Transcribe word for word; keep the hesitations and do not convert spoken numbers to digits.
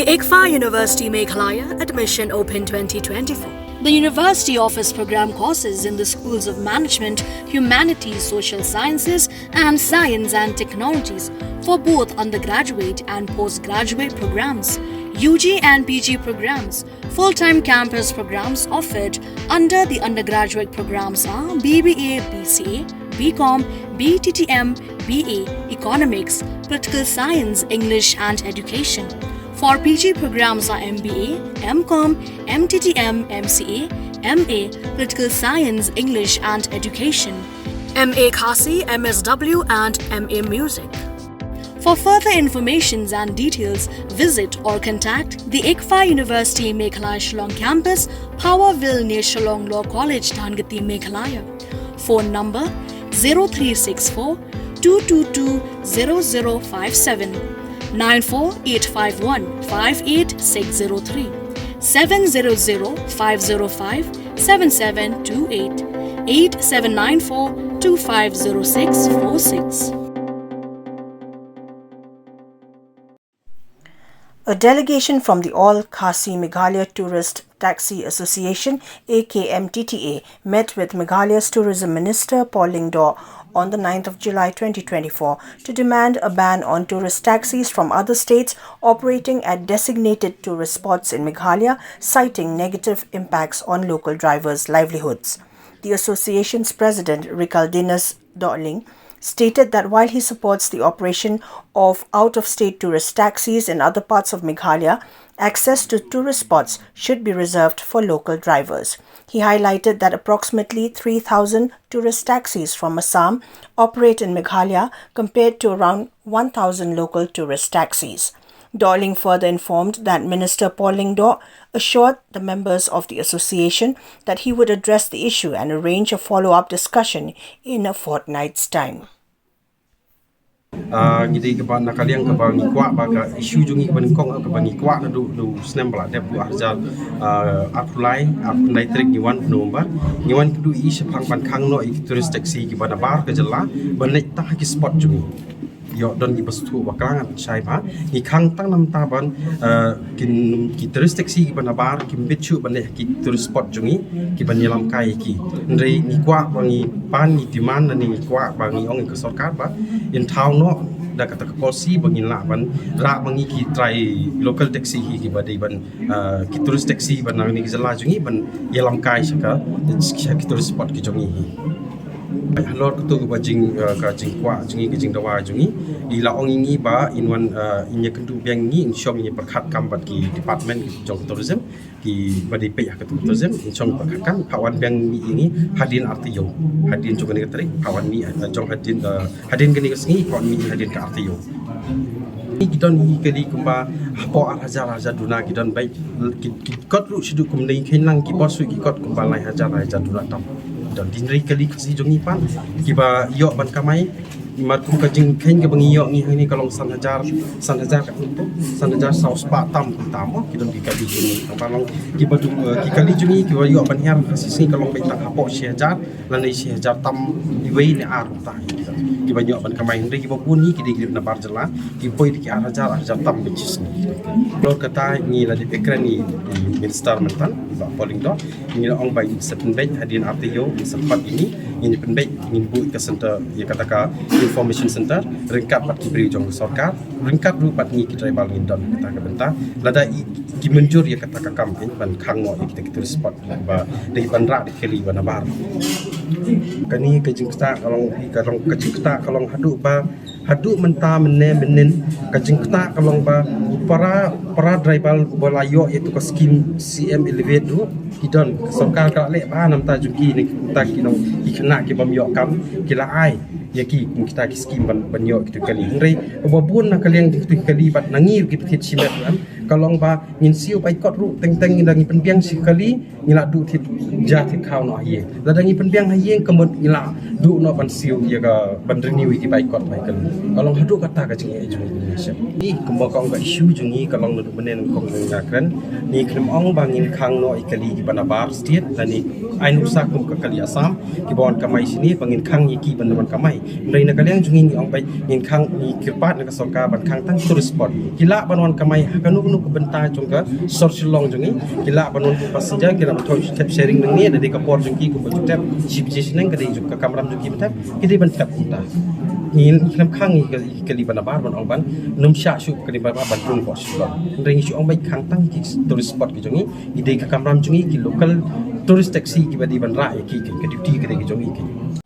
ICFAI University Meghalaya, admission open twenty twenty-four. The university offers program courses in the schools of management, humanities, social sciences, and science and technologies for both undergraduate and postgraduate programs, U G and P G programs. Full-time campus programs offered under the undergraduate programs are B B A, B C A, B Com, B T T M, B A, Economics, Political Science, English and Education. For P G programs are M B A, M Com, M T T M, M C A, M A, Political Science, English and Education, M A Khasi, M S W and M A Music. For further informations and details, visit or contact the ICFAI University Meghalaya Shillong campus, Powerville near Shillong Law College, Dhangati, Meghalaya. Phone number zero three six four two two two zero zero five seven, nine four eight five one five eight six zero three, seven zero zero five zero five seven seven two eight, eight seven nine four two five zero six four six. A delegation from the All Khasi Meghalaya Tourist Taxi Association, A K M T T A, met with Meghalaya's Tourism Minister Paul Lyngdoh on the ninth of July twenty twenty-four to demand a ban on tourist taxis from other states operating at designated tourist spots in Meghalaya, citing negative impacts on local drivers' livelihoods. The association's president, Rikaldinus Dohling, stated that while he supports the operation of out-of-state tourist taxis in other parts of Meghalaya, access to tourist spots should be reserved for local drivers. He highlighted that approximately three thousand tourist taxis from Assam operate in Meghalaya, compared to around one thousand local tourist taxis. Dohling further informed that Minister Paul Lyngdoh assured the members of the association that he would address the issue and arrange a follow-up discussion in a fortnight's time. Ah, ngi dei kaba na ka liang kaba ngi kwah ba ka issue jong ngi kaba nyngkong kaba ngi kwah naduh, naduh snem ba la dep, naduh ar hajar, ah, arphew lai, arphew lai tarik ngi wan November. Ngi wan kynduh ïa i shaphang ban khang noh ïa ki tourist taxi kiba nabar ka jylla ban leit tang ha ki spot jong ngi. Ïoh don kiba sngewthuh ba klang, shai bha. Ngi khang tang namar ban, eh, ki, ki tourist taxi kiba nabar kim bit shuh ban leit ha ki tourist spot jong ngi kiban ïalam kai ïa ki. Hynrei ngi kwah ba ngi pan, ngi demand, ngi kwah ba, ngi ong ïa ka sorkar ba in thaw noh da kata ka policy ba ngin lah ban rah ba ngi ki trai local taxi hi kiba dei ban, eh, ki tourist taxi ba na kane ka jylla jong ngi ban ïalam kai sha ka, sha ki tourist spot ki jong ngi hi. Halor katu kaba jing, eh, ka jingkwah jong ngi, ka jingdawa jong ngi, i la ong ïa ngi ba in wan, eh, in ïakynduh biang ïa ngi, in shong, in ïapyrkhat kam bad ki department jong ka tourism, kiba dei peit ha katu ka tourism, in shong pyrkhat kam, phah wan biang ïa ngi hadien ar taïew, hadien jong kane ka tarik, phah wan ïa ngi, eh, jong hadien, eh, hadien kane ka sngi, phah wan ïa ngi hadien ka ar taïew. Ki don ki kali kumba hapoh ar hajar, ar hajar duna ki don beit, ki, ki kot ruh shaduh kumne, kheiñ lang ki bor shuh ki kot kumba lai hajar, lai hajar duna tam. Don, hynrei kali Khasi jong ngi pat kiba ïoh ban kamai, mar kum ka jingkheiñ kaba ngi ïoh ngi hangne ka long san hajar, san hajar ka tu, san hajar saw spah tam, tam mo, ki don ki kali jong ngi. Tang ba long kiba tu, eh, ki kali jong ngi kiba ïoh ban hiar ha shi sngi ka long beit tang hapoh shi hajar lane shi hajar tam, iwei ne ar, tang kiba ïoh ban kamai. Hynrei kiba bun ngi ki dei ki dei nabar jylla, ki poi da ki ar hajar, ar hajar tam beit shi sngi. Halor kata ngi la dep ïakren ïa i Minister mynta, i Bah Paul Lyngdoh, ngi la ong ba in sa pynbeit hadien ar taïew, in sa pynbeit ïa ngi, ngin pynbeit, ngin buh ka center, ïa kata ka information center ryngkat bad ki briew jong ka sorkar, ryngkat ruh bad ngi ki tribal ngin don kata ka bynta. Lada i, ki mynjur ïa kata ka kam, ban khang noh ïa kita ki tourist spot ba dei ban rah da ki kali ba nabar. Kane ka jingktah ka long, ka long, ka jingktah ka long haduh ba, haduh mynta mynne mynnin, ka jingktah ka long ba para, para driver ba la ïoh ïa tu ka skim C M Elevate ruh ki don, ka sorkar ka la leh bha namar jong ki, ne namar ki nong, ki khynnah ki bym ïoh kam, ki la ai ïa ki kum kita ki skim ban, ban ïoh kitu ki kali. Hynrei uba bun na ka liang kitu ki kali bad na ngi ruh kiba thied shimet ruh em, ka long ba ngin siew bai kot ruh, teng teng ngi da ngi pynbiang shi kali, ngi la duh thied ja thied khaw noh ha ïing. Lada ngi pynbiang ha ïing ka mut ngi la duh noh ban siew ïa ka, ban renew ïa ki bai kot bai kali. Ka long haduh kata ka jingeh jong ngi. Ïa kumba ka ong ka issue jong ngi ka long naduh mynne nyngkong jong ngi nga kren, ngi khlem ong ba ngin khang noh ïa ki kali kiba nabar stet, lane ai nuksa kum ka kali Assam kiba wan kamai shane, ba ngin khang ïa ki ban wan kamai. Hynrei na ka liang jong ngi ngi ong ba ngin khang, ngi kyrpad na ka sorkar ban khang tang tourist spot. Ki lah ban wan kamai ha kano kano Bynta jong ka sor Shillong jong ngi, ki lah ban wan kum passenger, ki lah ban thoh thep sharing nangne, da dei ka por jong ki kumba ju thep shi baje shneng, ka dei jong ka kamram jong ki ba thep, ki dei ban thep kumta. Ngi khlem khang ngi ka, ka li ban nabar ban ong ban nym shah shuh ka li ban nabar ban rung ko Shillong. Hynrei ngi shu ong ba khang tang ki tourist spot ki jong ngi, ki dei ka kamram jong ngi, ki local tourist taxi kiba dei ban rah ïa ki, ki ka duty ka dei ki jong ngi ki.